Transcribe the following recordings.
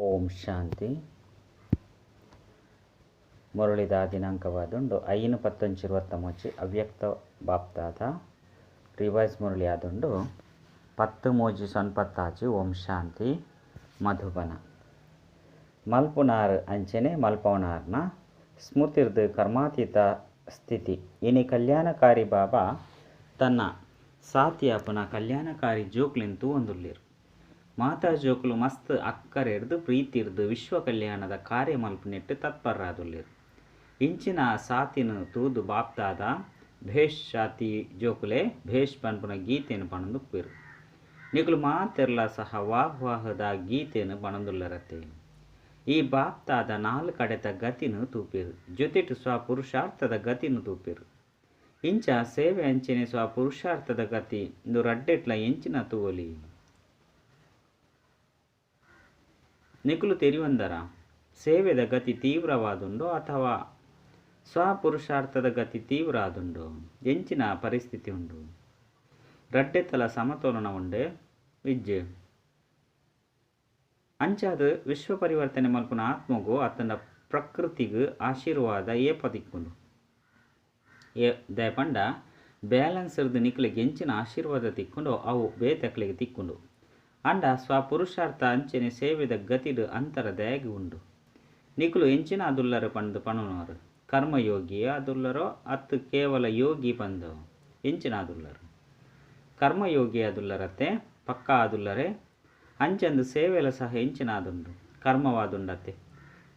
ಓಂ ಶಾಂತಿ. ಮುರಳಿದ ದಿನಾಂಕವಾದುಂಡು 5/10/23 ಅವ್ಯಕ್ತ ಬಾಪ್ತಾದ ರಿವೈಸ್ ಮುರಳಿ ಆದುಂಡು 10/3/96. ಓಂ ಶಾಂತಿ. ಮಧುಬನ ಮಲ್ಪುನಾರ್ ಅಂಚನೆ ಮಲ್ಪವನಾರ್ನ ಸ್ಮೃತಿರ್ದು ಕರ್ಮಾತೀತ ಸ್ಥಿತಿ. ಇನಿ ಕಲ್ಯಾಣಕಾರಿ ಬಾಬಾ ತನ್ನ ಸಾತಿಯಾಪನ ಕಲ್ಯಾಣಕಾರಿ ಜೋಕ್ಲೆನ್ ತೂವೊಂದುಲ್ಲೆರ್. ಮಾತಾ ಜೋಕುಲು ಮಸ್ತ್ ಅಕ್ಕರೆರ್ದು ಪ್ರೀತಿರ್ದು ವಿಶ್ವ ಕಲ್ಯಾಣದ ಕಾರ್ಯ ಮಲ್ಪುನೆಟ್ ತತ್ಪರರಾದುಲ್ಲೆರ್. ಇಂಚಿನ ಸಾತಿನ ತೂದು ಬಾಪ್ತಾದ ಭೇಷ್ ಶಾತಿ ಜೋಕುಲೆ ಭೇಷ್ ಪನ್ಪುನ ಗೀತೆನ್ ಪನೊಂದುಪ್ಪೆರ್. ನಿಕುಲು ಮಾತೆರ್ಲ ಸಹ ವಾಹ್ ವಾಹದ ಗೀತೆನ್ ಪನೊಂದುಲ್ಲರತೆ. ಈ ಬಾಪ್ತಾದ ನಾಲ್ ಕಡೆತ ಗತಿನ ತೂಪೆರ್, ಜೊತೆಟ್ ಸ್ವ ಪುರುಷಾರ್ಥದ ಗತಿನ ತೂಪೆರ್. ಇಂಚ ಸೇವೆ ಅಂಚನೆ ಸ್ವ ಪುರುಷಾರ್ಥದ ಗತಿ ಇಂದು ರಡ್ಡೆಟ್ಲ ಎಂಚಿನ ತೂವೊಲಿ. ನಿಕುಲು ತೆರಿಯೊಂದರ ಸೇವೆದ ಗತಿ ತೀವ್ರವಾದುಂಡು ಅಥವಾ ಸ್ವಪುರುಷಾರ್ಥದ ಗತಿ ತೀವ್ರ ಆದುಂಡು? ಎಂಚಿನ ಪರಿಸ್ಥಿತಿ ಉಂಡು? ರಡ್ಡೆತಲ ಸಮತೋಲನ ಉಂಡೆ ವಿಜ್ಜೆ. ಅಂಚಾದ ವಿಶ್ವ ಪರಿವರ್ತನೆ ಮಲ್ಪುನ ಆತ್ಮಗು ಅತನ ಪ್ರಕೃತಿಗು ಆಶೀರ್ವಾದ ಏಪ ತಿಕ್ಕುಂಡು. ದಯಪಂಡ ಬ್ಯಾಲೆನ್ಸ್ ಇರ್ದು ನಿಕ್ಲೆಗ್ ಎಂಚಿನ ಆಶೀರ್ವಾದ ತಿಕ್ಕುಂಡು ಅವು ಬೇತಕ್ಲೆಗ್ ತಿಕ್ಕುಂಡು. ಅಂಡ ಸ್ವಪುರುಷಾರ್ಥ ಅಂಚನೆ ಸೇವೆದ ಗತಿಡು ಅಂತರ ದಯಗ್ ಉಂಡು. ನಿಕುಲು ಎಂಚಿನ ಅದುಲ್ಲರು ಪಂದು ಪಣುನವರು ಕರ್ಮಯೋಗಿ ಅದುಲ್ಲರೋ ಅತ್ತು ಕೇವಲ ಯೋಗಿ ಪಂದು ಎಂಚಿನ ಅದುಲ್ಲರು? ಕರ್ಮಯೋಗಿ ಅದುಲ್ಲರತ್ತೆ ಪಕ್ಕಾ ಅದುಲ್ಲರೆ. ಅಂಚಂದು ಸೇವೆಲ ಸಹ ಎಂಚಿನ ಆದುಂಡು ಕರ್ಮವಾದುಂಡತ್ತೆ.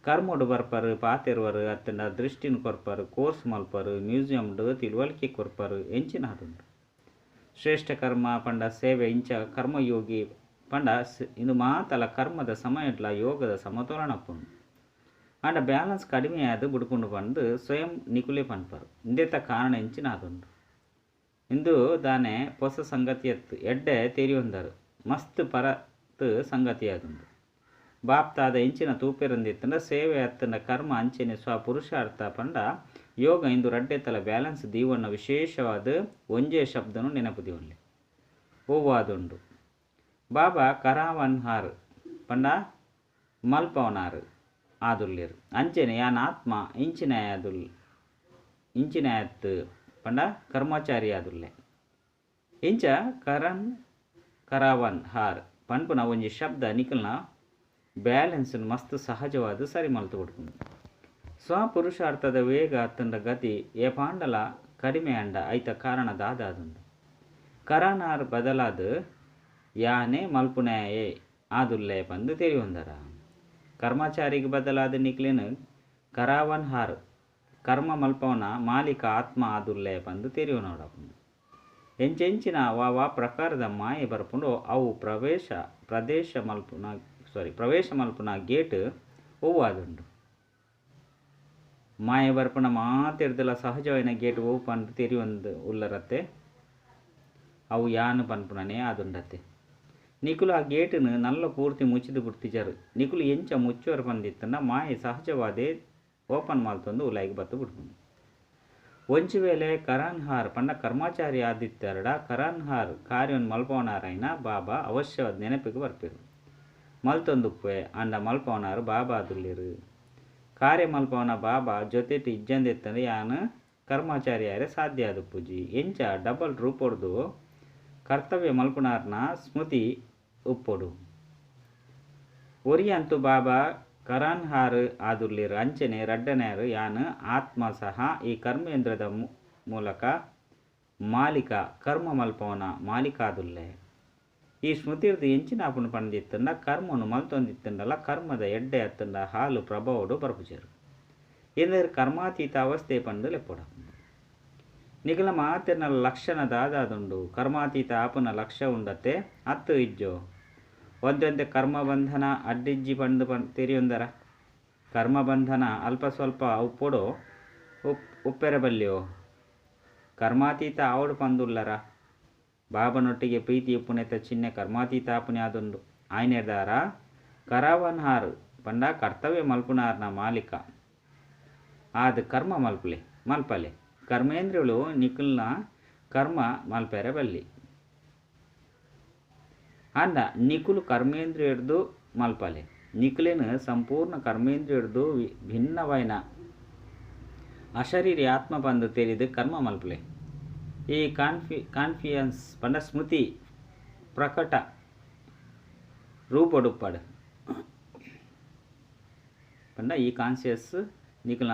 ಕರ್ಮಡು ಬರ್ಪರು ಪಾತೆರುವರು ಅತ್ತಂಡ ದೃಷ್ಟಿನ ಕೊರ್ಪರು ಕೋರ್ಸ್ ಮಲ್ಪರು ಮ್ಯೂಸಿಯಂಡು ತಿಳುವಳಿಕೆ ಕೊರ್ಪರು ಎಂಚಿನ ಆದುಂಡು. ಶ್ರೇಷ್ಠ ಕರ್ಮ ಪಂಡ ಸೇವೆ. ಇಂಚ ಕರ್ಮಯೋಗಿ ಪಂಡ ಇಂದು ಮಾತಲ ಕರ್ಮದ ಸಮಯಡ್ಲ ಯೋಗದ ಸಮತೋಲನ ಪುಂಡು. ಆಂಡ ಬ್ಯಾಲೆನ್ಸ್ ಕಡಿಮೆ ಆದ್ ಬುಡ್ಪುಂಡು ಪಂದು ಸ್ವಯಂ ನಿಕುಲೆ ಪನ್ಪರು. ಇಂದೆತ ಕಾರಣ ಎಂಚಿನ ಆದುಂಡು? ಇಂದು ದಾನೆ ಹೊಸ ಸಂಗತಿಯತ್ತು ಎಡ್ಡೆ ತೆರಿಯೊಂದರು ಮಸ್ತ್ ಪರತ್ ಸಂಗತಿ ಆದುಂಡು. ಬಾಪ್ತಾದ ಎಂಚಿನ ತೂಪೆರಂದಿತ್ತಂಡ ಸೇವೆ ಅತ್ತಂಡ ಕರ್ಮ ಅಂಚನೆ ಸ್ವ ಪುರುಷಾರ್ಥ ಪಂಡ ಯೋಗ ಇಂದು ರಡ್ಡೆತಲ ಬ್ಯಾಲೆನ್ಸ್ ದೀವಣ್ಣ ವಿಶೇಷವಾದ ಒಂಜೇ ಶಬ್ದನು ನೆನಪು ದೀವೊನ್ಲೆ ಓವಾದುಂಡು. ಬಾಬಾ ಕರಾವನ್ಹಾರ್ ಪಂಡ ಮಲ್ಪವನಾರ್ ಆದುಲ್ಲೆರ್. ಅಂಚನೆ ಯಾನ್ ಆತ್ಮ ಇಂಚಿನಾಯತ್ ಪಂಡ ಕರ್ಮಚಾರಿ ಆದುಲ್ಲೆ. ಇಂಚ ಕರನ್ ಕರಾವನ್ ಹಾರ್ ಪನ್ಪುನ ಒಂಜಿ ಶಬ್ದ ನಿಕಲ್ನ ಬ್ಯಾಲೆನ್ಸ್ ಮಸ್ತ್ ಸಹಜವಾದ ಸರಿ ಮಲ್ತು ಕೊಡ್ಪುಂಡು. ಸ್ವಪುರುಷಾರ್ಥದ ವೇಗ ಅತ್ತಂಡ ಗತಿ ಏಪಾಂಡಲ ಕಡಿಮೆ ಅಂಡ ಐತ ಕಾರಣ ದಾದಾದುಂಡು. ಕರಾನಾರ್ ಬದಲಾದ ಯಾನೆ ಮಲ್ಪುನಾಯೆ ಆದುಲ್ಲೆ ಪಂದು ತೆರಿಯೊಂದರ. ಕರ್ಮಚಾರಿಗೆ ಬದಲಾದ ನಿಕ್ಲೆನ್ ಕರಾವನ್ ಹಾರ್ ಕರ್ಮ ಮಲ್ಪವನ ಮಾಲೀಕ ಆತ್ಮ ಆದುಲ್ಲೆ ಪಂದು ತೆರಿಯೊನೋಡಪುಂಡು. ಎಂಚೆಂಚಿನ ವಾ ವಾ ಪ್ರಕಾರದ ಮಾಯೆ ಬರ್ಪುಂಡು ಅವು ಪ್ರವೇಶ ಮಲ್ಪುನ ಗೇಟ್ ಒವ್ವಾದುಂಡು. ಮಾಯೆ ಬರ್ಪುನ ಮಾತೆರ್ದಲ ಸಹಜವಾಯಿನ ಗೇಟ್ ಒವು ಪಂದು ತೆರಿಯೊಂದು ಉಲ್ಲರತ್ತೆ. ಅವು ಯಾನು ಪನ್ಪುನನೇ ಆದುಂಡತ್ತೆ. ನಿಕುಲು ಆ ಗೇಟನ್ನು ನಲ್ಲ ಪೂರ್ತಿ ಮುಚ್ಚಿದು ಬಿಡ್ತಿಜಾರು. ನಿಕುಲು ಎಂಚ ಮುಚ್ಚುವರು ಪಂದಿತ್ತಂಡ ಮಾಯೆ ಸಹಜವಾದೇ ಓಪನ್ ಮಲ್ತೊಂದು ಉಲಾಯಿಗೆ ಬತ್ತು ಬಿಡ್ಪುಂಡು. ಒಂಜಿ ವೇಳೆ ಕರಾನ್ಹಾರ್ ಪಂಡ ಕರ್ಮಾಚಾರಿ ಆದಿತ್ತೆರಡ ಕರಾನ್ಹಾರ್ ಕಾರ್ಯನ್ ಮಲ್ಪವನಾರಾಯಿನ ಬಾಬಾ ಅವಶ್ಯವಾದ ನೆನಪಿಗೆ ಬರ್ಪೆರು. ಮಲ್ತೊಂದುಪ್ಪೆ ಅಂಡ ಮಲ್ಪವನಾರು ಬಾಬಾ ಆದುಲ್ಲೆರು. ಕಾರ್ಯ ಮಲ್ಪವನ ಬಾಬಾ ಜೊತೆಟ್ ಇಜ್ಜಂದೆತ್ತಂಡ ಯಾನು ಕರ್ಮಾಚಾರಿಯಾರೆ ಸಾಧ್ಯ ಆದುಪ್ಪುಜಿ. ಎಂಚ ಡಬಲ್ ರೂಪೊಡ್ದು ಕರ್ತವ್ಯ ಮಲ್ಪುನಾರ್ನ ಸ್ಮೃತಿ ಉಪ್ಪೊಡು. ಒರಿಯಂತು ಬಾಬಾ ಕರಾನ್ಹಾರ್ ಆದುಲ್ಲೆರು. ಅಂಚನೆ ರಡ್ಡನೇರು ಯಾನು ಆತ್ಮ ಸಹ ಈ ಕರ್ಮೇಂದ್ರದ ಮೂಲಕ ಮಾಲೀಕ ಕರ್ಮ ಮಲ್ಪವನ ಮಾಲೀಕಾದುಲ್ಲೆ. ಈ ಸ್ಮೃತಿರ್ದು ಎಂಚಿನ ಆಪುಂಡು ಪಂದಿತ್ತಂಡ ಕರ್ಮನು ಮಲ್ತೊಂದಿತ್ತಂಡಲ ಕರ್ಮದ ಎಡ್ಡೆ ಅತ್ತಂಡ ಹಾಲು ಪ್ರಭಾವಡು ಬರ್ಪುಜೆರು. ಎಂದರೆ ಕರ್ಮಾತೀತ ಅವಸ್ಥೆ ಪಂದು ಲೆಪ್ಪೊಡ. ನಿಗಲ ಮಾತೆರ್ನ ಲಕ್ಷಣ ದಾದಾದುಂಡು. ಕರ್ಮಾತೀತ ಆಪುನ ಲಕ್ಷ್ಯ ಉಂಡತ್ತೆ ಅತ್ತು ಇಜ್ಜೋ. ಒಂದೊಂದೆ ಕರ್ಮಬಂಧನ ಅಡ್ಡಿಜ್ಜಿ ಪಂದು ತೆರಿಯೊಂದರ. ಕರ್ಮಬಂಧನ ಅಲ್ಪ ಸ್ವಲ್ಪ ಉಪ್ಪೊಡು ಉಪ್ಪೆರೆ ಬಲ್ಯೋ. ಕರ್ಮಾತೀತ ಆವಡು ಪಂದುಲ್ಲರ. ಬಾಬನೊಟ್ಟಿಗೆ ಪ್ರೀತಿ ಉಪ್ಪುನೆತ ಚಿಹ್ನೆ ಕರ್ಮಾತೀತ ಆಪುನೆ ಆದುಂಡು. ಆಯ್ನೆದಾರ ಕರಾವನ್ಹಾರ್ ಪಂಡ ಕರ್ತವ್ಯ ಮಲ್ಪುನಾರ್ನ ಮಾಲೀಕ ಆದ್ ಕರ್ಮ ಮಲ್ಪಲೆ. ಕರ್ಮೇಂದ್ರಿಯಳು ನಿಕಲ್ನ ಕರ್ಮ ಮಲ್ಪೆರೆ ಬಲ್ಲಿ. ಅಂಡ ನಿಕುಲು ಕರ್ಮೇಂದ್ರಿಯರ್ದು ಮಲ್ಪಲೆ. ನಿಕ್ಲೆನ್ ಸಂಪೂರ್ಣ ಕರ್ಮೇಂದ್ರಿಯಡ್ದು ಭಿನ್ನವಾಯಿನ ಅಶರೀರಿ ಆತ್ಮ ಪಂದ್ ತೆರಿದು ಕರ್ಮ ಮಲ್ಪುಲೆ. ಈ ಕಾನ್ಫಿಯನ್ಸ್ ಪಂಡ ಸ್ಮೃತಿ ಪ್ರಕಟ ರೂಪೊಡುಪ್ಪಡು ಪಂಡ ಈ ಕಾನ್ಸಿಯಸ್ ನಿಕ್ಲ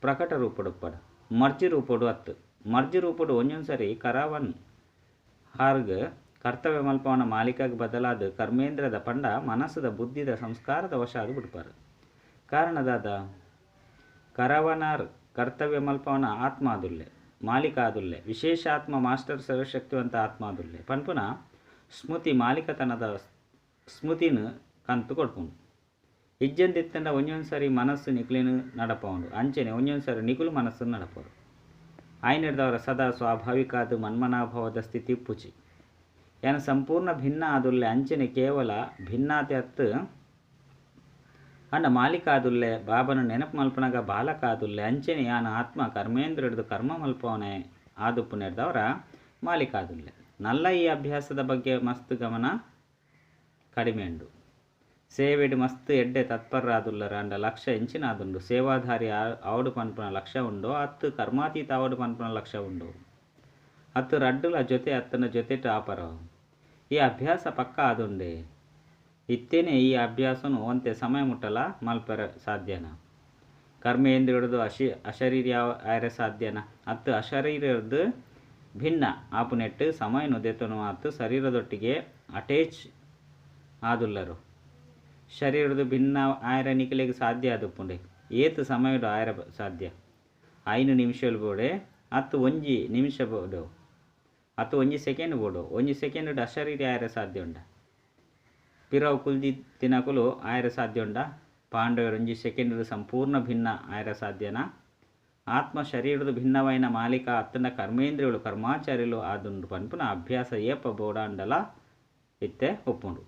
ಪ್ರಕಟ ರೂಪೊಡುಪ್ಪಡು ಮರ್ಜಿ ರೂಪೊಡು ಅತ್ತು. ಮರ್ಜಿ ರೂಪೊಡು ಒಂಜೊಂದು ಸರಿ ಕರಾವನ್ ಹಾರ್ಗ್ ಕರ್ತವ್ಯ ಮಲ್ಪವನ ಮಾಲೀಕಾಗ್ ಬದಲಾದ ಕರ್ಮೇಂದ್ರದ ಪಂಡ ಮನಸ್ಸುದ ಬುದ್ಧಿದ ಸಂಸ್ಕಾರದ ವಶ ಅದು ಬಿಡ್ಪಾರು. ಕಾರಣದಾದ ಕರವನಾರ್ ಕರ್ತವ್ಯ ಮಲ್ಪವನ ಆತ್ಮ ಆದುಲ್ಲೆ ಮಾಲೀಕ ಆದುಲ್ಲೆ ವಿಶೇಷ ಆತ್ಮ ಮಾಸ್ಟರ್ ಸರ್ವಶಕ್ತಿವಂತ ಆತ್ಮ ಆದುಲ್ಲೆ ಪನ್ಪುನ ಸ್ಮೃತಿ ಮಾಲೀಕತನದ ಸ್ಮೃತಿನ ಕಂತು ಕೊಡ್ಪುಂಡು. ಇಜ್ಜಂದಿತ್ತಂಡ ಒಂಜೊಂದು ಸಾರಿ ಮನಸ್ಸು ನಿಕ್ಲೇನು ನಡಪವುಂಡು ಅಂಚನೆ ಒಂಜೊಂದು ಸಾರಿ ನಿಕುಲು ಮನಸ್ಸನ್ನು ನಡಪವರು. ಆಯ್ನೆಡ್ದವರ ಸದಾ ಸ್ವಾಭಾವಿಕ ಅದು ಮನ್ಮನಾಭಾವದ ಸ್ಥಿತಿ ಪುಚಿ ಯಾನ ಸಂಪೂರ್ಣ ಭಿನ್ನ ಆದುಲ್ಲೆ ಅಂಚನೆ ಕೇವಲ ಭಿನ್ನಾತೆ ಅತ್ತು ಅಂಡ ಮಾಲೀಕ ಆದುಲ್ಲೆ ಬಾಬನ ನೆನಪು ಮಲ್ಪನಾಗ ಬಾಲಕ ಆದುಲ್ಲೆ ಅಂಚನೆ ಯಾನ ಆತ್ಮ ಕರ್ಮೇಂದ್ರಡ್ದು ಕರ್ಮ ಮಲ್ಪವನೆ ಆದುಪ್ಪು ನೆಡ್ದವರ ಮಾಲೀಕ ಆದುಲ್ಲೆ. ನಲ್ಲ ಈ ಅಭ್ಯಾಸದ ಬಗ್ಗೆ ಮಸ್ತ್ ಗಮನ ಕಡಿಮೆ ಉಂಡು. ಸೇವೆಡ್ ಮಸ್ತ್ ಎಡ್ಡೆ ತತ್ಪರ ಆದುಲ್ಲರ ಅಂಡ ಲಕ್ಷ್ಯ ಎಂಚಿನ ಆದುಂಡು. ಸೇವಾಧಾರಿ ಆವಡು ಪನ್ಪುನ ಲಕ್ಷ್ಯ ಉಂಡು ಅತ್ತು ಕರ್ಮಾತೀತ ಆವಡು ಪನ್ಪುನ ಲಕ್ಷ್ಯ ಉಂಡು ಅತ್ತು ರಡ್ಡುಲ ಜೊತೆ ಅತ್ತನ ಜೊತೆಟ್ ಆಪರ ಈ ಅಭ್ಯಾಸ ಪಕ್ಕ ಆದುಂಡೆ. ಇತ್ತೇನೆ ಈ ಅಭ್ಯಾಸನು ಒಂತೆ ಸಮಯ ಮುಟ್ಟಲ ಮಲ್ಪರ ಸಾಧ್ಯನ. ಕರ್ಮೇಂದ್ರಿಯಡ್ದು ಅಶರೀರ ಆಯರೆ ಸಾಧ್ಯನ ಅತ್ತು ಅಶರೀರದ್ದು ಭಿನ್ನ ಆಪುನೆಟ್ಟು ಸಮಯನು ದೆತನು ಅತ್ತು ಶರೀರದೊಟ್ಟಿಗೆ ಅಟೇಚ್ ಆದುಲ್ಲರು. ಶರೀರದ ಭಿನ್ನ ಆಯರ ನಿಕಲೆಗೆ ಸಾಧ್ಯ ಆದುಪ್ಪುಂಡೆ. ಏತು ಸಮಯಡು ಆಯರ ಸಾಧ್ಯ 5 ನಿಮಿಷలు ಬೋಡೆ ಅತ್ತು 1 ನಿಮಿಷ ಬೋಡು ಅತ್ತು 1 ಸೆಕೆಂಡ್ ಬೋಡು 1 ಸೆಕೆಂಡ್ ಅಶರೀರ ಆಯರ ಸಾಧ್ಯ ಉಂಡ. ಪಿರವು ಕುಲ್ದಿ ತಿನಕುಲು ಆಯರ ಸಾಧ್ಯ ಉಂಡ. ಪಾಂಡವರು 1 ಸೆಕೆಂಡ್ ಸಂಪೂರ್ಣ ಭಿನ್ನ ಆಯರ ಸಾಧ್ಯನಾ. ಆತ್ಮ ಶರೀರದ ಭಿನ್ನವೈನ ಮಾಲೀಕ ಅತ್ತನ ಕರ್ಮೇಂದ್ರಿಯಗಳು ಕರ್ಮಾಚಾರ್ಯಲು ಆದುಂಡು ಪನ್ಪುನ ಅಭ್ಯಾಸ ಏಪ ಬೋಡಾಂಡಲ ಇತ್ತೆ ಒಪ್ಪುಂಡು.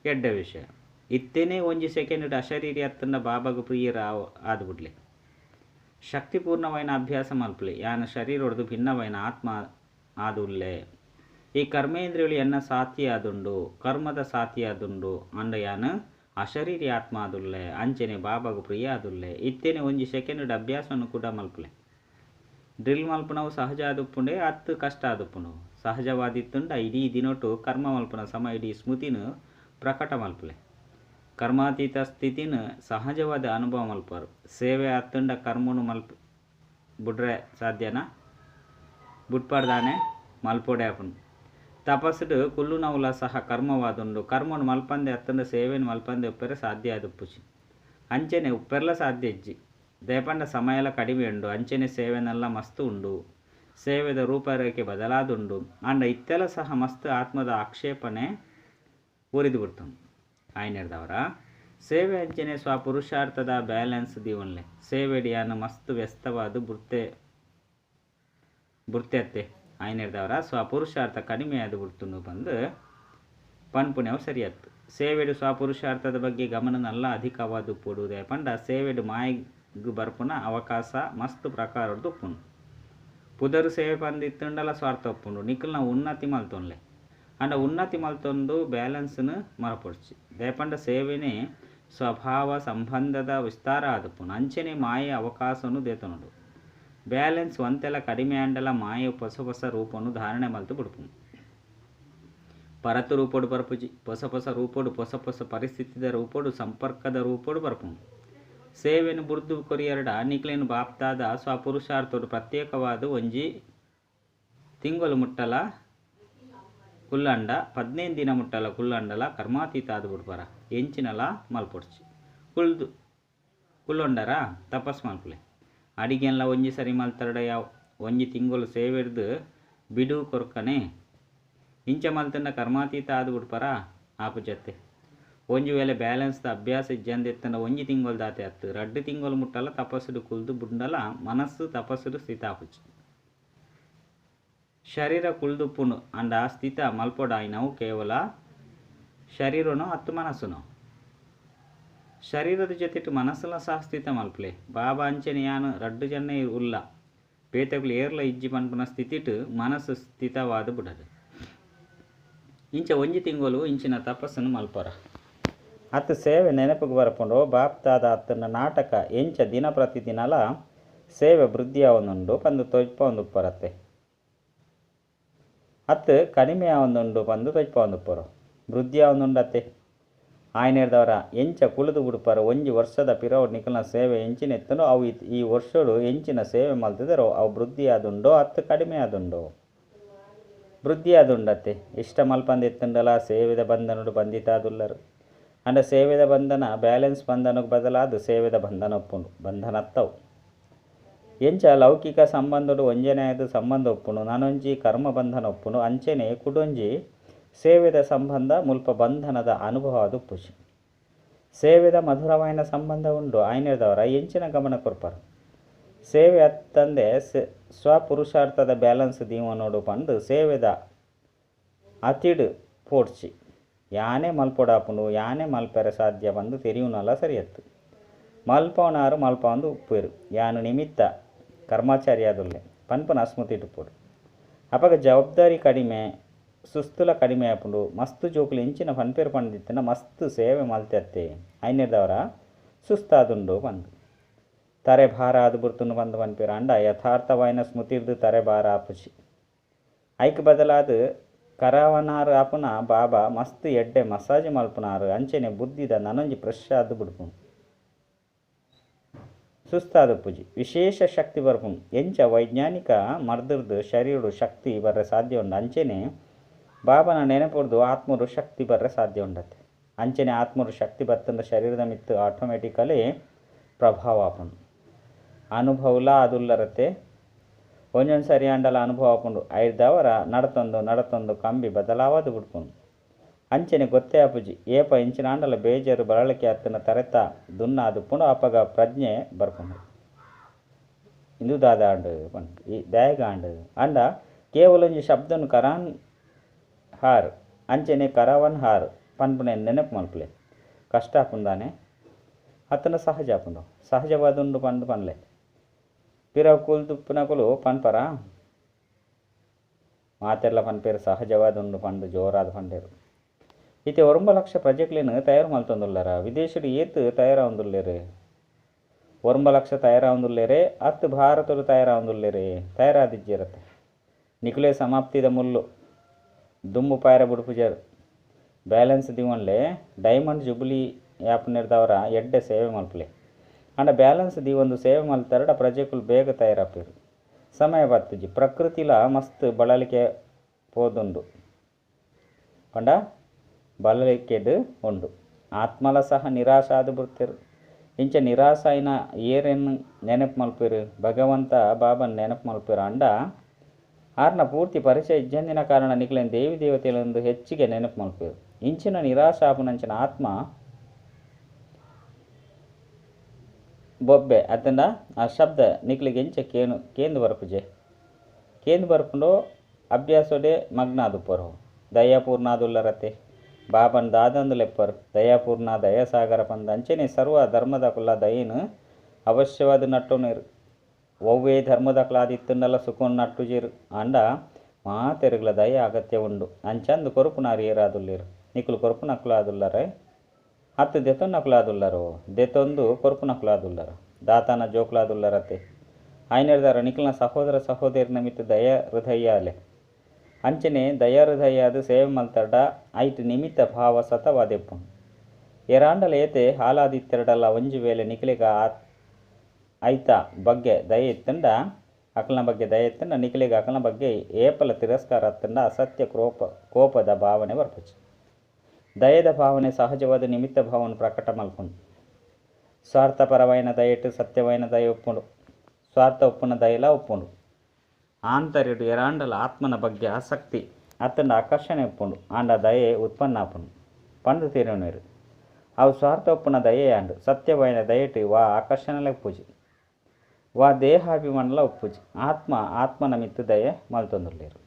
ಎಡ್ಡ ವಿಷಯ ಇತ್ತೇನೆ 1 ಸೆಕೆಂಡ್ ಅಶರೀರಿ ಅತ್ತನ ಬಾಬಾಗು ಪ್ರಿಯರ ಆದ್ಬಿಡ್ಲಿ. ಶಕ್ತಿಪೂರ್ಣವೈನ ಅಭ್ಯಾಸ ಮಲ್ಪಲೆ ಯಾನ ಶರೀರೊಡ್ದು ಭಿನ್ನವೈನ ಆತ್ಮ ಆದುಲ್ಲೆ. ಈ ಕರ್ಮೇಂದ್ರಿಯಗಳು ಎನ್ನ ಸಾಥಿ ಆದುಂಡು ಕರ್ಮದ ಸಾಥಿ ಆದುಂಡು ಅಂಡ ಯಾನ ಅಶರೀರಿ ಆತ್ಮ ಆದುಲ್ಲೆ ಅಂಚನೆ ಬಾಬಾಗು ಪ್ರಿಯ ಆದುಲ್ಲೆ. ಇತ್ತೇನೆ 1 ಸೆಕೆಂಡ್ ಅಭ್ಯಾಸವನ್ನು ಕೂಡ ಮಲ್ಪಲೆ. ಡ್ರಿಲ್ ಮಲ್ಪನವು ಸಹಜ ಆದುಪ್ಪುಂಡೆ ಅತ್ತು ಕಷ್ಟ ಆದುಪ್ಪುಂಡು. ಸಹಜವಾದಿತ್ತುಂಡ ಇಡೀ ದಿನೊಟು ಕರ್ಮ ಮಲ್ಪನ ಸಮಯ ಇಡೀ ಸ್ಮೃತಿನ ಪ್ರಕಟ ಮಲ್ಪಲೆ. ಕರ್ಮಾತೀತ ಸ್ಥಿತಿನ ಸಹಜವಾದ ಅನುಭವ ಮಲ್ಪರು. ಸೇವೆ ಅತ್ತುಂಡ ಕರ್ಮನು ಮಲ್ಪ ಬುಡ್ರೆ ಸಾಧ್ಯನಾ ಬುಟ್ಪಾಡ್ದಾನೆ ಮಲ್ಪೋಡೆ ಆಪುಂಡು. ತಪಸ್ಸುಡು ಕುಲ್ಲುನವುಲ ಸಹ ಕರ್ಮವಾದುಂಡು. ಕರ್ಮನು ಮಲ್ಪಂದೆ ಅತ್ತಂಡ ಸೇವೆನು ಮಲ್ಪಂದೆ ಉಪ್ಪೆರೆ ಸಾಧ್ಯ ಆದುಪ್ಪುಚಿ ಅಂಚನೆ ಉಪ್ಪೆರ್ಲ ಸಾಧ್ಯ ಇಜ್ಜಿ. ದೇಪಂಡ ಸಮಯಲ ಕಡಿಮೆ ಉಂಡು ಅಂಚನೆ ಸೇವೆನೆಲ್ಲ ಮಸ್ತು ಉಂಡು. ಸೇವೆದ ರೂಪರೇಖೆ ಬದಲಾದುಂಡು. ಅಂಡ ಇತ್ತೆಲ ಸಹ ಮಸ್ತ್ ಆತ್ಮದ ಆಕ್ಷೇಪಣೆ ಊರಿದು ಬಿಡ್ತುಂಡು. ಆಯ್ನೆರ್ದವರ ಸೇವೆ ಅಂಚನೆ ಸ್ವಪುರುಷಾರ್ಥದ ಬ್ಯಾಲೆನ್ಸ್ ದೀವನ್ಲೆ. ಸೇವೆಡಿಯಾನ ಮಸ್ತ್ ವ್ಯಸ್ತವಾದ ಬುರ್ತೆ ಅತ್ತೆ ಆಯ್ನೆರ್ದವರ ಸ್ವಪುರುಷಾರ್ಥ ಕಡಿಮೆ ಆದ ಬಿಡ್ತುಂಡು ಬಂದು ಪನ್ಪುನೆವು ಸರಿಯತ್ತು. ಸೇವೆಡು ಸ್ವಪುರುಷಾರ್ಥದ ಬಗ್ಗೆ ಗಮನನಲ್ಲ ಅಧಿಕವಾದ ಪೊಡುವುದೇ ಪಂಡ ಸೇವೆಡು ಮಾಯಿಗು ಬರ್ಪುನ ಅವಕಾಶ ಮಸ್ತ್ ಪ್ರಕಾರದ್ದು ಉಪ್ಪುಂಡು. ಪುದರು ಸೇವೆ ಪಂದಿತ್ತುಂಡಲ ಸ್ವಾರ್ಥ ಉಪ್ಪುಂಡು. ನಿಖಲ್ನ ಉನ್ನತಿ ಮಲ್ತೊನ್ಲೆ ಅಂಡ ಉನ್ನತಿ ಮಲ್ತೊಂದು ಬ್ಯಾಲೆನ್ಸ್ನು ಮರಪೊಡ್ಚಿ. ದೇಪಂಡ ಸೇವೆನೇ ಸ್ವಭಾವ ಸಂಬಂಧದ ವಿಸ್ತಾರ ಆದುಪ್ಪುಂಡು. ಅಂಚನೆ ಮಾಯೆ ಅವಕಾಶನು ದೇತನುಡು. ಬ್ಯಾಲೆನ್ಸ್ ಒಂತೆಲ ಕಡಿಮೆ ಅಂಡಲ ಮಾಯೆ ಹೊಸ ಹೊಸ ರೂಪನು ಧಾರಣೆ ಮಲ್ತು ಬಿಡ್ಪುಂಡು. ಪರತು ರೂಪೋಡು ಬರ್ಪುಜಿ ಹೊಸ ಹೊಸ ರೂಪೋಡು ಹೊಸ ಹೊಸ ಪರಿಸ್ಥಿತಿದ ರೂಪೋಡು ಸಂಪರ್ಕದ ರೂಪೋಡು ಬರ್ಪುಂಡು. ಸೇವೆನು ಬುರ್ದು ಕೊರಿಯರಡ ನಿಕ್ಲೇನು ಬಾಪ್ತಾದ ಸ್ವಪುರುಷಾರ್ಥೋಡು ಪ್ರತ್ಯೇಕವಾದ 1 ತಿಂಗಳು ಮುಟ್ಟಲ ಕುಲ್ಲಂಡ 15 ದಿನ ಮುಟ್ಟಲ ಕುಲ್ಲಂಡಲ ಕರ್ಮಾತೀತ ಆದು ಬಿಡ್ಪಾರ ಎಂಚಿನಲ ಮಲ್ಪೊಡ್ಚಿ. ಕುಲ್ದು ಕುಲ್ಲೊಂಡರ ತಪಸ್ ಮಲ್ಪಲೆ. ಅಡಿಗೆಲ್ಲ 1 ಸರಿ ಮಲ್ತರಡ ಯಾವ 1 ತಿಂಗಳು ಸೇವೆಡ್ದು ಬಿಡು ಕೊರ್ಕನೆ ಇಂಚ ಮಲ್ತಂಡ ಕರ್ಮಾತೀತ ಆದು ಬಿಡ್ಪಾರ ಆಪು ಜತ್ತೆ. ಒಂಜಿ ವೇಳೆ ಬ್ಯಾಲೆನ್ಸ್ದ ಅಭ್ಯಾಸ ಇಜ್ಜಂದೆತ್ತಂಡ 1 ತಿಂಗಳು ದಾತೆ ಅತ್ತು 2 ತಿಂಗಳು ಮುಟ್ಟಲ ತಪಸ್ಸುಡು ಕುಲ್ದು ಬುಂಡಲ ಮನಸ್ಸು ತಪಸ್ಸುಡು ಸ್ಥಿತ ಆಪುಚಿ. ಶರೀರ ಕುಲ್ದುಪ್ಪುನು ಅಂಡ ಸ್ಥಿತ ಮಲ್ಪೊಡಾಯಿನವು ಕೇವಲ ಶರೀರನೋ ಅತ್ತು ಮನಸ್ಸುನೋ. ಶರೀರದ ಜೊತೆಟು ಮನಸ್ಸುಲ ಸಹ ಸ್ಥಿತ ಮಲ್ಪಲೆ. ಬಾಬಾ ಅಂಚನೆ ಯಾನು 2 ಜನ ಉಲ್ಲ ಪೇತಗುಲು ಏರ್ಲ ಇಜ್ಜಿ ಪನ್ಪುನ ಸ್ಥಿತಿಟು ಮನಸ್ಸು ಸ್ಥಿತವಾದ ಬುಡದು. ಇಂಚ 1 ತಿಂಗಳು ಇಂಚಿನ ತಪಸ್ಸನ್ನು ಮಲ್ಪರ. ಅತ್ತು ಸೇವೆ ನೆನಪುಗು ಬರಪುಂಡು ಬಾಪ್ದಾದ ಅತ್ತನ ನಾಟಕ ಎಂಚ ದಿನ ಪ್ರತಿದಿನಲ ಸೇವೆ ವೃದ್ಧಿ ಆವೊಂದುಂಡು ಪಂದು ತೊಜ್ಪೊಂದುಪ್ಪರತ್ತೆ ಅತ್ತು ಕಡಿಮೆ ಆವೊಂದುಂಡು ಪಂದು ತೊಜ್ಪೊಂದುಪ್ಪರು ವೃದ್ಧಿ ಆವೊಂದುಂಡತ್ತೆ ಆಯ್ನೇರ್ದವರ ಎಂಚ ಕುಳಿದು ಬಿಡ್ಪಾರ ಒಂಜಿ ವರ್ಷದ ಪಿರವು ನಿಕಲ್ನ ಸೇವೆ ಎಂಚಿನ ಎತ್ತುಂಡೋ ಅವು ಈ ವರ್ಷಡು ಎಂಚಿನ ಸೇವೆ ಮಲ್ತಿದರೋ ಅವು ವೃದ್ಧಿ ಆದುಂಡೋ ಅತ್ತು ಕಡಿಮೆ ಆದುಂಡೋ ವೃದ್ಧಿ ಆದುಂಡತ್ತೆ ಇಷ್ಟ ಮಲ್ಪಂದು ಎತ್ತುಂಡಲ ಸೇವೆದ ಬಂಧನಡು ಬಂಧಿತಾದುಲ್ಲರು ಅಂಡ ಸೇವೆದ ಬಂಧನ ಬ್ಯಾಲೆನ್ಸ್ ಬಂಧನಕ್ಕೆ ಬದಲಾದ ಸೇವೆದ ಬಂಧನ ಒಪ್ಪುಂಡು ಬಂಧನತ್ತವು ಎಂಚ ಲೌಕಿಕ ಸಂಬಂಧಡು ಒಂಜನೆಯದು ಸಂಬಂಧ ಒಪ್ಪುಂಡು ನಾನೊಂಜಿ ಕರ್ಮ ಬಂಧನ ಒಪ್ಪುಂಡು ಅಂಚೆನೆ ಕುಡೊಂಜಿ ಸೇವೆದ ಸಂಬಂಧ ಮುಲ್ಪ ಬಂಧನದ ಅನುಭವ ಅದು ಪುಷಿ ಸೇವೆದ ಮಧುರವಾಯಿನ ಸಂಬಂಧ ಉಂಡು ಆಯ್ನೇದವರ ಎಂಚಿನ ಗಮನ ಕೊರ್ಪಾರು ಸೇವೆ ಅತ್ತಂದೆ ಸ್ವಪುರುಷಾರ್ಥದ ಬ್ಯಾಲೆನ್ಸ್ ದೀವನೋಡು ಪಂದು ಸೇವೆದ ಅತಿಡು ಪೋಡ್ಚಿ ಯಾನೇ ಮಲ್ಪೊಡಾಪುಂಡು ಯಾನೇ ಮಲ್ಪೆರೆ ಸಾಧ್ಯ ಬಂದು ತೆರಿಯುನಲ್ಲ ಸರಿಯತ್ತು ಮಲ್ಪವನಾರು ಮಲ್ಪವಂದು ಉಪ್ಪೇರು ಯಾನು ನಿಮಿತ್ತ ಕರ್ಮಾಚಾರ್ಯಾದುಲ್ಲೆ ಪನ್ಪನ ಅಸ್ಮೃತಿ ಇಟ್ಟುಪೋಡು ಅಪಗ ಜವಾಬ್ದಾರಿ ಕಡಿಮೆ ಸುಸ್ತುಲ ಕಡಿಮೆ ಆಪುಂಡು ಮಸ್ತು ಜೋಕುಲು ಎಂಚಿನ ಪನ್ಪೇರು ಪಂಡಿತ್ತನ ಮಸ್ತ್ ಸೇವೆ ಮಲ್ತೆತ್ತೆ ಐನೇದವರ ಸುಸ್ತಾದುಂಡು ಬಂದು ತರೆ ಭಾರ ಆದು ಬುರ್ತುಂಡು ಬಂದು ಪನ್ಪೇರು ಅಂಡ ಯಥಾರ್ಥವಾಯಿನ ಸ್ಮೃತಿರ್ದು ತರೆ ಭಾರ ಆಪುಚಿ ಐಕ್ ಬದಲಾದ ಕರವನಾರು ಆಪುನ ಬಾಬಾ ಮಸ್ತ್ ಎಡ್ಡೆ ಮಸಾಜ್ ಮಲ್ಪುನಾರು ಅಂಚೆನೆ ಬುದ್ಧಿದ ನನೊಂಜಿ ಫ್ರೆಶ್ ಆದು ಬಿಡ್ಪುಂಡು ಸುಸ್ತಾದ ಪೂಜೆ ವಿಶೇಷ ಶಕ್ತಿ ಬರ್ಪುಂಡು ಎಂಚ ವೈಜ್ಞಾನಿಕ ಮರ್ದರ್ದು ಶರೀರಡು ಶಕ್ತಿ ಬರ್ರೆ ಸಾಧ್ಯ ಉಂಡು ಅಂಚೆನೆ ಬಾಬನ ನೆನಪುರ್ದು ಆತ್ಮರು ಶಕ್ತಿ ಬರ್ರೆ ಸಾಧ್ಯ ಉಂಡತ್ತೆ ಅಂಚೆನೆ ಆತ್ಮರು ಶಕ್ತಿ ಬತ್ತಂದ ಶರೀರದ ಮಿತ್ತು ಆಟೋಮೆಟಿಕಲಿ ಪ್ರಭಾವ ಆಪುಂಡು ಅನುಭವಲ ಅದುಲ್ಲರತ್ತೆ ಒಂಜೊಂದು ಸರಿ ಅಂಡಲ ಅನುಭವ ಆಪುಂಡು ಐದವರ ನಡತೊಂದು ನಡತೊಂದು ಕಂಬಿ ಬದಲಾವದು ಬಿಡ್ಪುಂಡು ಅಂಚೆನೆ ಗೊತ್ತೇ ಆಪುಜಿ ಏಪ ಇಂಚಿನ ಆಂಡಲ ಬೇಜಾರು ಬಳಲಿಕೆ ಅತ್ತನ ತರೆತ ದುನ್ನ ಅದು ಪುಣ ಅಪಗ ಪ್ರಜ್ಞೆ ಬರ್ಪುಂಡು ಇಂದು ದಾದಾಂಡು ಪಂಡು ಈ ದಾಯಗಾಂಡು ಅಂಡ ಕೇವಲ ಒಂಜಿ ಶಬ್ದನು ಕರಾನ್ ಹಾರ್ ಅಂಚೆನೆ ಕರವನ್ ಹಾರ್ ಪನ್ಪುನೆ ನೆನಪು ಮಲ್ಪಲೆ ಕಷ್ಟ ಆಪುಂದಾನೆ ಅತ್ತನ ಸಹಜ ಆಪುಂಡು ಸಹಜವಾದುಂಡು ಪಂಡು ಪನ್ಲೆ ಪಿರ ಕೂಲ್ದುಪ್ಪುನಕುಲು ಪನ್ಪರ ಮಾತೆಲ್ಲ ಪನ್ಪೇರು ಸಹಜವಾದುಂಡು ಪಂಡು ಜೋರಾದ ಪಂಡೇರು ಇತ್ತೆ 9 ಲಕ್ಷ ಪ್ರಜೆಕ್ಲೆನ್ ತಯಾರು ಮಲ್ತೊಂದುಲ್ಲೆರ ವಿದೇಶಡ್ ಏತ್ ತಯಾರಾವೊಂದುಲ್ಲೆರ್ 9 ಲಕ್ಷ ತಯಾರಾವೊಂದುಲ್ಲೆರೆ ಅತ್ತ್ ಭಾರತಡ್ ತಯಾರಾವೊಂದುಲ್ಲೆರ್ ತಯಾರಾದಿಜ್ಜೆರತ್ತೆ ನಿಕುಲೆ ಸಮಾಪ್ತಿದ ಮುಲ್ಲು ದುಂಬು ಪಾಯರ ಬುಡುಪುಜೆರ್ ಬ್ಯಾಲೆನ್ಸ್ ದೀವೊನ್ಲೆ ಡೈಮಂಡ್ ಜುಬ್ಲಿ ಯಾಪುನೆರ್ದವರ ಎಡ್ಡೆ ಸೇವೆ ಮಲ್ಪುಲೆ ಆಂಡ ಬ್ಯಾಲೆನ್ಸ್ ದೀವೊಂದು ಸೇವೆ ಮಲ್ತರಡ ಪ್ರಜೆಕುಲು ಬೇಗ ತಯಾರಾಪೆರ್ ಸಮಯ ಬತ್ತುಜಿ ಪ್ರಕೃತಿಲ ಮಸ್ತ್ ಬಳಲಿಕೆ ಪೋದುಂಡು ಪಂಡ ಬಳಲಿಕೆಡ್ ಉಂಡು ಆತ್ಮಲ ಸಹ ನಿರಾಶ ಆದ್ ಬುಡ್ತೆರ್ ಇಂಚ ನಿರಾಶ ಆಯಿನ ಏರೆನ್ ನೆನಪು ಮಲ್ಪೆರ್ ಭಗವಂತ ಬಾಬನ್ ನೆನಪು ಮಲ್ಪೆರ್ ಅಂಡ ಆರ್ನ ಪೂರ್ತಿ ಪರಿಚಯ ಇಜ್ಜಂದಿನ ಕಾರಣ ನಿಕ್ಲೆನ್ ದೇವಿ ದೇವತೆಲೆಂದು ಹೆಚ್ಚಿಗೆ ನೆನಪು ಮಲ್ಪೆರ್ ಇಂಚಿನ ನಿರಾಶ ಆಪುನಂಚಿನ ಆತ್ಮ ಬೊಬ್ಬೆ ಅತ್ತಂಡ ಆ ಶಬ್ದ ನಿಕ್ಲೆಗ್ ಎಂಚ ಕೇಂದು ಬರ್ಪುಜೆ ಕೇಂದು ಬರ್ಪುಂಡು ಅಭ್ಯಾಸೊಡೆ ಮಗ್ನ ಆದುಪ್ಪರು ದಯಾಪೂರ್ಣಾದುಲ್ಲರತೆ ಬಾಬನ್ ದಾದಂದು ಲೆಪ್ಪರು ದಯಾಪೂರ್ಣ ದಯಾಸಾಗರ ಪಂದ ಅಂಚೆನೆ ಸರ್ವ ಧರ್ಮದಕುಲ ದಯೆನ್ ಅವಶ್ಯವಾದ ನಟ್ಟೊನೆರ್ ಒವ್ವೇ ಧರ್ಮದಕುಲಾದಿತ್ತುಂಡಲ ಸುಖನ್ ನಟ್ಟುಜೆರ್ ಆಂಡ ಮಾತೆರುಗ್ಲ ದಯ ಅಗತ್ಯ ಉಂಡು ಅಂಚಂದು ಕೊರುಪುನಾರು ಏರಾದುಲ್ಲೆರ್ ನಿಕುಲು ಕೊರುಪುನಕುಲಾದುಲ್ಲರೆ ಅತ್ತು ದೆತೊನ್ನಕುಲಾದುಲ್ಲರು ದೆತೊಂದು ಕೊರುಪುನಕುಲಾದುಲ್ಲರು ದಾತನ ಜೋಕುಲಾದುಲ್ಲರತೆ ಆಯ್ನೆರ್ದಾರ ನಿಕಲ್ನ ಸಹೋದರ ಸಹೋದರಿನ ಮಿತ್ತು ದಯ ಹೃದಯಾಲೆ ಅಂಚನೆ ದಯಾಹೃದಯಾದ ಸೇವೆ ಮಲ್ತರ್ಡ ಐಟ್ ನಿಮಿತ್ತ ಭಾವ ಸತವಾದೆಪ್ಪುಂಡು ಏರಾಂಡಲ ಏತೆ ಹಾಲಾದಿತ್ತೆರಡಲ ಒಂಜಿ ವೇಳೆ ನಿಕಲೆಗ ಐತ ಬಗ್ಗೆ ದಯೆ ಇತ್ತಂಡ ಅಕಲ್ನ ಬಗ್ಗೆ ದಯೆ ಇತ್ತಂಡ ನಿಕಲೆಗ ಅಕಲ್ನ ಬಗ್ಗೆ ಏಪಲ ತಿರಸ್ಕಾರ ಅತ್ತಂಡ ಅಸತ್ಯ ಕೋಪದ ಭಾವನೆ ಬರ್ಪುಜಿ ದಯದ ಭಾವನೆ ಸಹಜವಾದ ನಿಮಿತ್ತ ಭಾವನೆ ಪ್ರಕಟ ಮಲ್ಪುಂಡು ಸ್ವಾರ್ಥಪರವಾಯಿನ ದಯೆಟ್ ಸತ್ಯವಾಯಿನ ದಯ ಉಪ್ಪುಂಡು ಸ್ವಾರ್ಥ ಉಪ್ಪುನ ದಯಲ ಉಪ್ಪುಂಡು ಆಂತರ್ಯಡು ಎರಾಂಡಲ ಆತ್ಮನ ಬಗ್ಗೆ ಆಸಕ್ತಿ ಅತ್ತಂಡ ಆಕರ್ಷಣೆ ಉಪ್ಪುಂಡು ಆಂಡ ದಯೆ ಉತ್ಪನ್ನ ಆಪುಂಡು ಪಂಡು ತೆರಿಯುನೇರು ಅವು ಸ್ವಾರ್ಥ ಉಪ್ಪುನ ದಯೆ ಆಂಡು ಸತ್ಯವಾಯಿನ ದಯೆಟ್ ವಾ ಆಕರ್ಷಣೆಲ ಉಪ್ಪುಜಿ ವಾ ದೇಹಾಭಿಮಾನಲ ಉಪ್ಪುಜಿ ಆತ್ಮ ಆತ್ಮನ ಮಿತ್ತು ದಯೆ ಮಲ್ತೊಂದುಲ್ಲೆರ್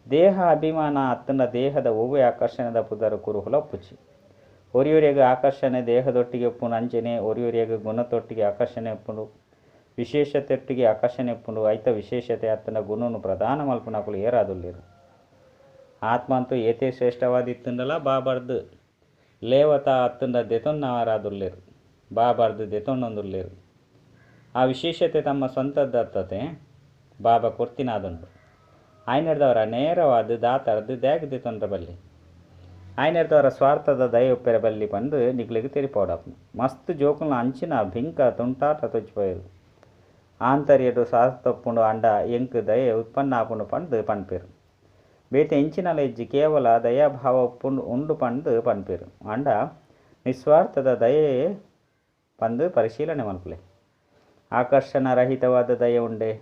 ದೇಹ ಅಭಿಮಾನ ಅತ್ತಂಡ ದೇಹದ ಒವ್ವೆ ಆಕರ್ಷಣೆದ ಪುದರ್ ಕುರುಹುಲ ಉಪ್ಪುಜಿ ಒರಿಯೊರಿಯಗ್ ಆಕರ್ಷಣೆ ದೇಹದೊಟ್ಟಿಗೆ ಉಪ್ಪುಂಡು ಅಂಚೆನೆ ಒರಿಯೊರಿಯಗ್ ಗುಣತೊಟ್ಟಿಗೆ ಆಕರ್ಷಣೆ ಉಪ್ಪುಂಡು ವಿಶೇಷತೆಟ್ಟಿಗೆ ಆಕರ್ಷಣೆ ಉಪ್ಪುಂಡು ಐತ ವಿಶೇಷತೆ ಅತ್ತಂಡ ಗುಣನು ಪ್ರಧಾನ ಮಲ್ಪುನಕುಲು ಏರಾದುಲ್ಲೆರ್ ಆತ್ಮ ಅಂತೂ ಏತೇ ಶ್ರೇಷ್ಠವಾದಿತ್ತುಂಡಲ ಬಾಬರ್ದು ಲೇವತ ಅತ್ತಂಡ ದೆತೊನ್ನಾರಾದುಲ್ಲೆರ್, ಬಾಬಾರ್ದು ದೆತೊಂಡೊಂದುಲ್ಲೆರ್. ಆ ವಿಶೇಷತೆ ತಮ್ಮ ಸ್ವಂತದತ್ತತೆ ಬಾಬಾ ಕೊರ್ತಿನಾದುಂಡು. ಆಯ್ನೆರ್ದವರ ನೇರವಾದ ದಾತಾರ್ದು ದ್ಯಾಗ್ ದೆತೊಂಡ್ರ ಬಲ್ಲಿ. ಆಯ್ನೆರ್ದವರ ಸ್ವಾರ್ಥದ ದಯ ಉಪ್ಪೆರೆ ಬಲ್ಲಿ ಪಂದು ನಿಕ್ಲೆಗ್ ತೆರಿಪಾವಡಾಪುಂಡು. ಮಸ್ತ್ ಜೋಕುಲ್ನ ಅಂಚಿನ ಬಿಂಕ ತುಂಟಾಟ ತೊಚ್ಪೇರು. ಆಂತರ್ಯಡು ಸ್ವಾರ್ಥೊಪ್ಪುಂಡು ಅಂಡ ಎಂಕ್ ದಯೆ ಉತ್ಪನ್ನ ಆಪುಂಡು ಪಂದು ಪನ್ಪೇರು. ಬೇತೆ ಎಂಚಿನಲ ಇಜ್ಜಿ ಕೇವಲ ದಯಾಭಾವ ಉಪ್ಪುಂಡು ಉಂಡು ಪಂದು ಪನ್ಪೇರು. ಅಂಡ ನಿಸ್ವಾರ್ಥದ ದಯೆ ಪಂದು ಪರಿಶೀಲನೆ ಮಲ್ಪುಲೆ. ಆಕರ್ಷಣ ರಹಿತವಾದ ದಯೆ ಉಂಡೆ.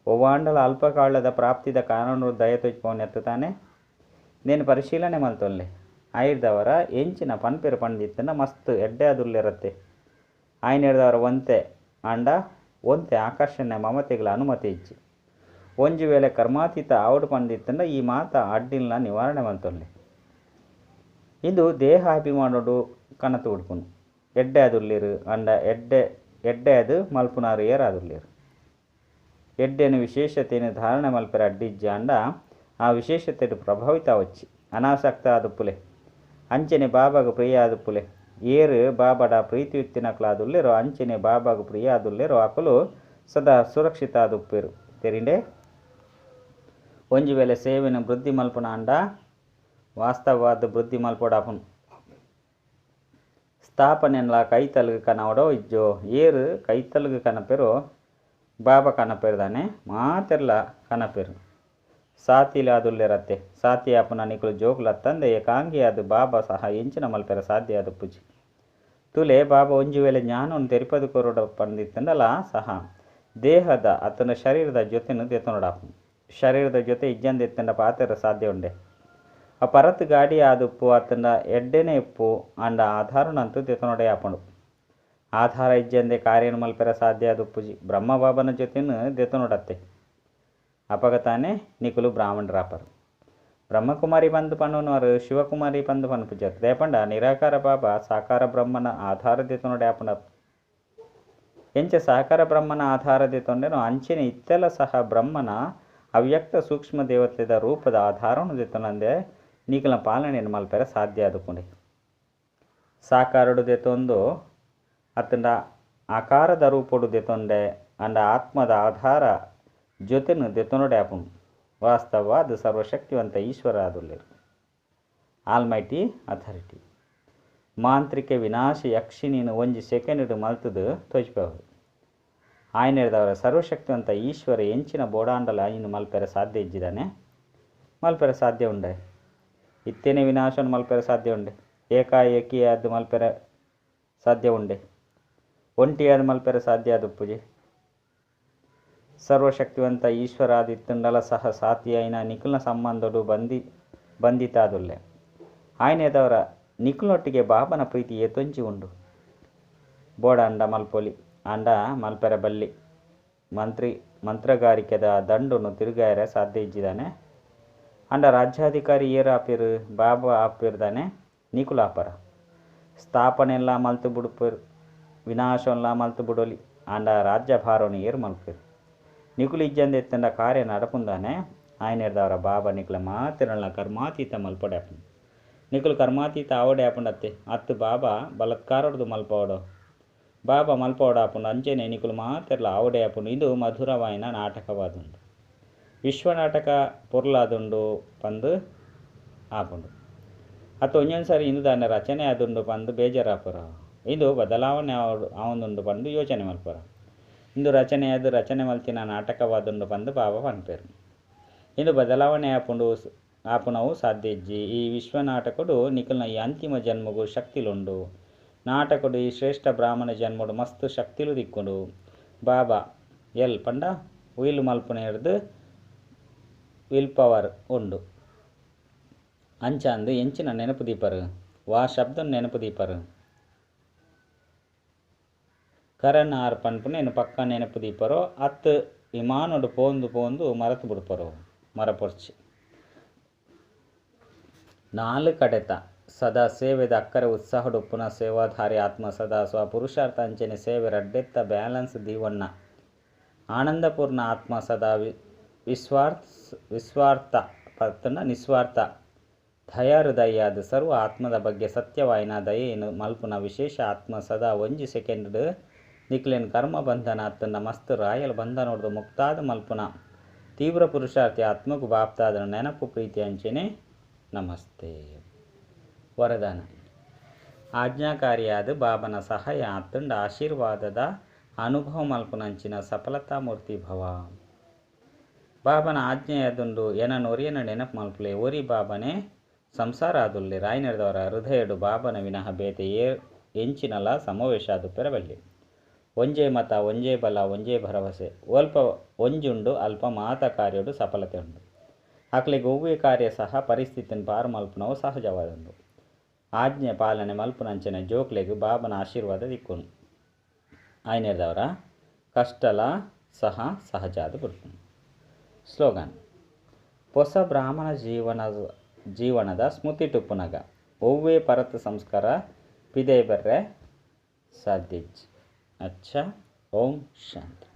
ಒವ್ವಾಂಡಲ ಅಲ್ಪಕಾಲದ ಪ್ರಾಪ್ತಿದ ಕಾರಣರು ದಯ ತೊಜ್ಪವನೆತ್ತು ತಾನೆ. ನೇನು ಪರಿಶೀಲನೆ ಮಲ್ತೊನ್ಲೆ. ಆಯಿರ್ದವರ ಎಂಚಿನ ಪನ್ಪೇರು ಪಂದಿತ್ತಂಡ ಮಸ್ತ್ ಎಡ್ಡೆ ಆದುಲ್ಲೆರತ್ತೆ. ಆಯ್ನೆರ್ದವರ ಒಂತೆ ಅಂಡ ಒಂತೆ ಆಕರ್ಷಣೆ ಮಮತೆಗಳ ಅನುಮತಿ ಇಜ್ಜಿ. ಒಂಜಿ ವೇಳೆ ಕರ್ಮಾತೀತ ಆವಡು ಪಂದಿತ್ತಂಡ ಈ ಮಾತ ಅಡ್ಡಿಲ್ನ ನಿವಾರಣೆ ಮಲ್ತೊನ್ಲೆ. ಇಂದು ದೇಹಾಭಿಮಾನೋಡು ಕನತು ಉಡ್ಪುನು. ಎಡ್ಡೆ ಆದುಲ್ಲೆರು ಅಂಡ ಎಡ್ಡೆ ಎಡ್ಡೆ ಅದು ಮಲ್ಪುನಾರು ಏರಾದುಲ್ಲೆರು. ಎಡ್ಡೆನ ವಿಶೇಷತೆಯನ್ನು ಧಾರಣೆ ಮಲ್ಪೆರ ಅಡ್ಡಿಜ್ಜಿ ಅಂಡ ಆ ವಿಶೇಷತೆ ಪ್ರಭಾವಿತ ವಚ್ಚಿ ಅನಾಸಕ್ತ ಆದುಪ್ಪುಲೆ. ಅಂಚನೆ ಬಾಬಾಗ ಪ್ರಿಯ ಆದುಪ್ಪುಲೆ. ಏರು ಬಾಬಾಡ ಪ್ರೀತಿ ಉತ್ತಿನಕ್ಲಾದುಲ್ಲೆರೋ ಅಂಚನೆ ಬಾಬಾಗ ಪ್ರಿಯ ಆದುಲ್ಲೆರೋ ಅಕುಲು ಸದಾ ಸುರಕ್ಷಿತ ಆದುಪ್ಪೇರು. ತೆರಿಂಡೆ ಒಂಜಿ ವೇಳೆ ಸೇವೆನ ವೃದ್ಧಿ ಮಲ್ಪುನ ಅಂಡ ವಾಸ್ತವವಾದ ವೃದ್ಧಿ ಮಲ್ಪೊಡಾಪುನು. ಸ್ಥಾಪನೆಲ್ಲ ಕೈತಲ್ಗು ಕನವಡೋ ಇಜ್ಜೋ ಏರು ಕೈತಲ್ಗು ಕನಪೆರೋ ಬಾಬಾ ಕನಪೆರ್ದಾನೆ ಮಾತೆರ್ಲ ಕನಪೆರು. ಸಾತಿಲಾದುಲ್ಲೆರತ್ತೆ. ಸಾತಿ ಆಪುನ ನಿಕುಲು ಜೋಕುಲತ್ತಂದೆ ಏಕಾಂಗಿಯಾದ ಬಾಬಾ ಸಹ ಎಂಚಿನ ಮಲ್ಪೆರ ಸಾಧ್ಯ ಆದುಪ್ಪುಜಿ. ತುಲೆ ಬಾಬಾ ಒಂಜಿ ವೇಳೆ ಜ್ಞಾನವನ್ನು ತೆರಿಪದು ಕೊರಡ ಪಂದಿತ್ತಂಡಲ ಸಹ ದೇಹದ ಅತ್ತಂಡ ಶರೀರದ ಜೊತೆನು ದೆತೊನೊಡಾಪುನು. ಶರೀರದ ಜೊತೆ ಇಜ್ಜಂದೆತ್ತಂಡ ಪಾತೆರ ಸಾಧ್ಯ ಉಂಡೆ. ಆ ಪರತ್ ಗಾಡಿ ಆದುಪ್ಪು ಅತ್ತಂಡ ಎಡ್ಡೆನೆ ಇಪ್ಪು ಅಂಡ ಆಧಾರನಂತೂ ದೆತೊನೊಡೆ ಆಪುಂಡು. ಆಧಾರ ಇಜ್ಜಂದೆ ಕಾರ್ಯನು ಮಲ್ಪೆರ ಸಾಧ್ಯ ಆದುಪ್ಪುಜಿ. ಬ್ರಹ್ಮ ಬಾಬನ ಜೊತೆನು ದೆತೊನೊಡತ್ತೆ. ಅಪಗ ತಾನೆ ನಿಕುಲು ಬ್ರಾಹ್ಮಣರಾಪರು. ಬ್ರಹ್ಮಕುಮಾರಿ ಪಂದು ಪಣ್ಣುನವರು ಶಿವಕುಮಾರಿ ಪಂದು ಪನ್ಪುಜರ್. ದೇಪಂಡ ನಿರಾಕಾರ ಬಾಬಾ ಸಾಕಾರ ಬ್ರಹ್ಮನ ಆಧಾರ ದೆತೊನೊಡೆ ಆಪುಂಡ. ಎಂಚ ಸಾಕಾರ ಬ್ರಹ್ಮನ ಆಧಾರ ದೆತೊಂಡೆನೋ ಅಂಚನೆ ಇತ್ತೆಲ ಸಹ ಬ್ರಹ್ಮನ ಅವ್ಯಕ್ತ ಸೂಕ್ಷ್ಮ ದೇವತೆದ ರೂಪದ ಆಧಾರವನ್ನು ದೆತೊನಂದೆ ನಿಕುಲ ಪಾಲನೆಯನ್ನು ಮಲ್ಪೆರ ಸಾಧ್ಯ ಆದುಪ್ಪುಂಡೆ. ಸಾಕಾರಡು ದೆತೊಂದು ಅತ್ತಂಡ ಆಕಾರದ ರೂಪೊಡು ದೆತೊಂಡೆ ಅಂಡ ಆತ್ಮದ ಆಧಾರ ಜೊತೆನು ದೆತೊನೊಡೆ ಆಪುಂಡು. ವಾಸ್ತವವಾದ ಸರ್ವಶಕ್ತಿವಂತ ಈಶ್ವರ ಆದುಲ್ಲೆರು. ಆಲ್ಮೈಟಿ ಅಥಾರಿಟಿ ಮಾಂತ್ರಿಕ ವಿನಾಶ ಯಕ್ಷಿಣಿನ ಒಂಜಿ ಸೆಕೆಂಡ್ ಮಲ್ತದು ತೋಜ್ಪವರು. ಆಯ್ನೆರ್ದವರ ಸರ್ವಶಕ್ತಿವಂತ ಈಶ್ವರ ಎಂಚಿನ ಬೋಡಾಂಡಲ ಇನ್ನು ಮಲ್ಪೆರ ಸಾಧ್ಯ ಇಜ್ಜಿದಾನೆ. ಮಲ್ಪೆರ ಸಾಧ್ಯ ಉಂಡೆ. ಇತ್ತೇನೆ ವಿನಾಶನ ಮಲ್ಪೆರ ಸಾಧ್ಯ ಉಂಡೆ. ಏಕಾಏಕಿಯಾದ ಮಲ್ಪೆರ ಸಾಧ್ಯ ಉಂಡೆ. ಒಂಟಿಯಾದ ಮಲ್ಪೆರ ಸಾಧ್ಯ ಆದುಪ್ಪುಜಿ. ಸರ್ವಶಕ್ತಿವಂತ ಈಶ್ವರ ಆದಿತ್ತಂಡಲ ಸಹ ಸಾತಿಯಾಯಿನ ನಿಕುಲ್ನ ಸಂಬಂಧಡು ಬಂಧಿತಾದುಲ್ಲೆ. ಆಯ್ನೆದವರ ನಿಕುಲ್ನೊಟ್ಟಿಗೆ ಬಾಬನ ಪ್ರೀತಿ ಏತೊಂಚಿ ಉಂಡು. ಬೋಡ ಅಂಡ ಮಲ್ಪೊಲಿ ಅಂಡ ಮಲ್ಪೆರ ಬಲ್ಲಿ. ಮಂತ್ರಗಾರಿಕೆದ ದಂಡುನು ತಿರುಗಾಯರೆ ಸಾಧ್ಯ ಇಜ್ಜಿದಾನೆ. ಅಂಡ ರಾಜ್ಯಾಧಿಕಾರಿ ಏರು ಆಪೇರು ಬಾಬಾ ಆಪೇರ್ದಾನೆ ನಿಕುಲು ಆಪರ. ಸ್ಥಾಪನೆಲ್ಲ ಮಲ್ತು ಬುಡುಪೇರು ವಿನಾಶನ್ಲ ಮಲ್ತು ಬುಡೊಲಿ. ಅಂಡ ರಾಜ್ಯಭಾರವನ್ನು ಏರು ಮಲ್ಪೇರು. ನಿಕುಲು ಇಜ್ಜಂದೆ ಎತ್ತಂಡ ಕಾರ್ಯ ನಡಪುಂದಾನೆ. ಆಯ್ನೆರ್ದವರ ಬಾಬಾ ನಿಕುಲ ಮಾತೆರಲ್ಲ ಕರ್ಮಾತೀತ ಮಲ್ಪೊಡೆ ಆಪುಂಡು. ನಿಕುಲು ಕರ್ಮಾತೀತ ಆವಡೆ ಆಪುಂಡತ್ತೆ. ಅತ್ತು ಬಾಬಾ ಬಲತ್ಕಾರಡ್ದು ಮಲ್ಪವಡೋ ಬಾಬಾ ಮಲ್ಪವಡ ಆಪುಂಡು. ಅಂಚನೆ ನಿಕುಲು ಮಾತೆರ್ಲ ಆವಡೆ ಆಪುಂಡು. ಇದು ಮಧುರವಾಯಿನ ನಾಟಕವಾದುಂಡು. ವಿಶ್ವನಾಟಕ ಪೊರ್ಲಾದುಂಡು ಪಂದು ಆಪುಂಡು. ಅತ್ತು ಒಂಜೊಂದು ಸಾರಿ ಇಂದು ದಾನೆ ರಚನೆ ಆದುಂಡು ಪಂದು ಬೇಜಾರಾಪುರ. ಇದು ಬದಲಾವಣೆ ಆವೊಂದುಂಡು ಪಂದು ಯೋಚನೆ ಮಲ್ಪುರ. ಇಂದು ರಚನೆಯಾದ ರಚನೆ ಮಲ್ತಿನ ನಾಟಕವಾದುಂಡು ಪಂದು ಬಾಬಾ ಪನ್ಪೇರು. ಇಂದು ಬದಲಾವಣೆ ಆಪುಂಡು ಆಪುನವು ಸಾಧ್ಯ ಇಜ್ಜಿ. ಈ ವಿಶ್ವನಾಟಕಡು ನಿಕುಲ್ನ ಈ ಅಂತಿಮ ಜನ್ಮಗು ಶಕ್ತಿಲುಂಡು. ನಾಟಕಡು ಈ ಶ್ರೇಷ್ಠ ಬ್ರಾಹ್ಮಣ ಜನ್ಮಡು ಮಸ್ತ್ ಶಕ್ತಿಲು ದಿಕ್ಕುಂಡು. ಬಾಬಾ ಎಲ್ ಪಂಡ ಉಯಿಲು ಮಲ್ಪುನ ಹಿಡ್ದು will power ಉಂಡು. ಅಂಚಾಂದು ಎಂಚಿನ ನೆನಪು ದೀಪರು ವಾ ಶಬ್ದ ನೆನಪು ದೀಪರು. ಕರಣ್ ಆರ್ ಪನ್ಪುನೇನು ಪಕ್ಕ ನೆನಪು ದೀಪರೋ ಅತ್ತು ವಿಮಾನಡು ಪೋಂದು ಪೋಂದು ಮರತು ಬಿಡ್ಪರೋ ಮರಪೊರ್ಚಿ. ನಾಲ್ಕು ಕಡೆತ ಸದಾ ಸೇವೆದ ಅಕ್ಕರೆ ಉತ್ಸಾಹಡುಪ್ಪುನ ಸೇವಾಧಾರಿ ಆತ್ಮ ಸದಾ ಸ್ವ ಪುರುಷಾರ್ಥ ಅಂಚನೆ ಸೇವೆ ರಡ್ಡೆತ್ತ ಬ್ಯಾಲೆನ್ಸ್ ದೀವಣ್ಣ ಆನಂದಪೂರ್ಣ ಆತ್ಮ ಸದಾ ವಿಸ್ವಾರ್ಥ ಪತ್ತನ ನಿಸ್ವಾರ್ಥ ದಯಾಹೃದಯಿಯಾದ್ ಸರ್ವ ಆತ್ಮದ ಬಗ್ಗೆ ಸತ್ಯವಾಯಿನ ದಯೆಯನ್ನು ಮಲ್ಪುನ ವಿಶೇಷ ಆತ್ಮ ಸದಾ ಒಂಜಿ ಸೆಕೆಂಡ್ ನಿಕ್ಲೆನ್ ಕರ್ಮ ಬಂಧನ ಅತ್ತಂಡ ಮಸ್ತ್ ರಾಯಲ್ ಬಂಧನೊಡ್ದು ಮುಕ್ತಾದ ಮಲ್ಪುನ ತೀವ್ರ ಪುರುಷಾರ್ಥಿ ಆತ್ಮಗ್ ಬಾಪ್ತಾದನ ನೆನಪು ಪ್ರೀತಿ ಅಂಚೆನೆ ನಮಸ್ತೆ. ವರದಾನ ಆಜ್ಞಾಕಾರಿಯಾದ ಬಾಬನ ಸಹಾಯ ಅತ್ತಂಡ ಆಶೀರ್ವಾದದ ಅನುಭವ ಮಲ್ಪುನಂಚಿನ ಸಫಲತಾ ಮೂರ್ತಿ ಭವ. ಬಾಬನ ಆಜ್ಞೆಯಾದುಂಡು ಎನನ್ ಒರಿಯನ ನೆನಪು ಮಲ್ಪುಲೆ. ಒರಿ ಬಾಬನೆ ಸಂಸಾರ ಆದುಲ್ಲೆ ರಾಯನದವರ ಹೃದಯಡು ಬಾಬನ ವಿನಃ ಬೇತೆ ಎಂಚಿನಲ ಸಮಾವೇಶ ಅದು ಪೆರಬಲ್ಲಿ. ಒಂಜೇ ಮತ, ಒಂಜೇ ಬಲ, ಒಂಜೇ ಭರವಸೆ. ಅಲ್ಪ ಒಂಜುಂಡು ಅಲ್ಪ ಮಾತ ಕಾರ್ಯಡು ಸಫಲತೆ ಉಂಡು. ಅಕ್ಲೆಗ್ ಒವ್ವೇ ಕಾರ್ಯ ಸಹ ಪರಿಸ್ಥಿತಿನ ಪಾರು ಮಲ್ಪುನವು ಸಹಜವಾದುಂಡು. ಆಜ್ಞೆ ಪಾಲನೆ ಮಲ್ಪುನಂಚಿನ ಜೋಕ್ಲೆಗ್ ಬಾಬನ ಆಶೀರ್ವಾದ ದಿಕ್ಕುನು. ಆಯ್ನೆರ್ದವರ ಕಷ್ಟಲ ಸಹ ಸಹಜಾದ ಬಿಡ್ಪುಂಡು. ಸ್ಲೋಗನ್: ಹೊಸ ಬ್ರಾಹ್ಮಣ ಜೀವನದ ಸ್ಮೃತಿ ಟುಪ್ಪುನಗ ಒವ್ವೇ ಪರತ್ ಸಂಸ್ಕಾರ ಪಿದೆ ಬರ್ರೆ ಸಾಧ್ಯ. ಅಚ್ಚ, ಓಂ ಶಾಂತಿ.